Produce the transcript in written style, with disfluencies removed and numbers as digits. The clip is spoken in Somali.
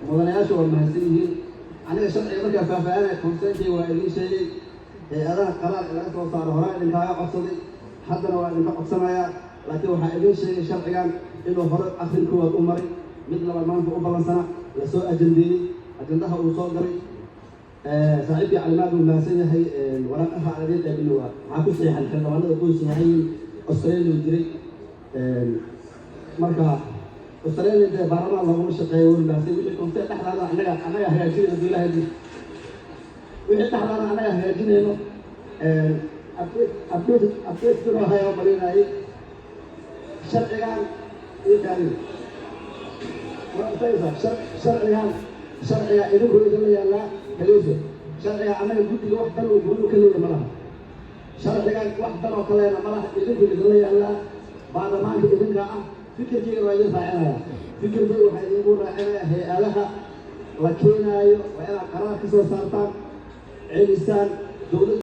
Mudanayaasha waa mahadsan yihiin. Aniga sharciga markaa faahfaahinaya, concern-kii waa idiin sheegay. Hay-adaha qaraar in laga soo saaro horaa idinkaaga codsaday, haddana waa idinka codsanayaa. Laakiin waxaa idiin sheegay sharcigan inuu hore akrin koowaad u maray, mid labaad maanta u ballansana, lasoo ajandeeyey, ajandaha uu soo galay. Saaxiibkii Calimaad uu mahadsan yahay. Waraaqaha aan idiin qaybino waa waxaa ku saxiixan xildhibaanada ku saxiixayin. Australia jiray, marka Australia dee baarlamaan looguma shaqeeyo. Wuu mahadsan. Wixii concern dhexdaada annaga hagaajinayno, haduu Ilaahay, wixii dhexdaada annaga hagaajinayno. Update inuu hayaa malinayay sharcigan iyo kaadin. Sharcigan, sharciga idinku idinla yaallaa kaliise. Sharciga annaga guddiga wax dan uu gooni ka leeyahay ma laha. Sharcigan wax dan oo kaleena ma laha, idinku idinla yaallaa. Baarlamaanka idinka ah. Fikirkeyga waa idin raacinaya. Fikirkeyga waxaa idinku raacinaya, hay-adaha la keenaayo waa inaad qaraar ka soo saartaan, celisaan dowladda.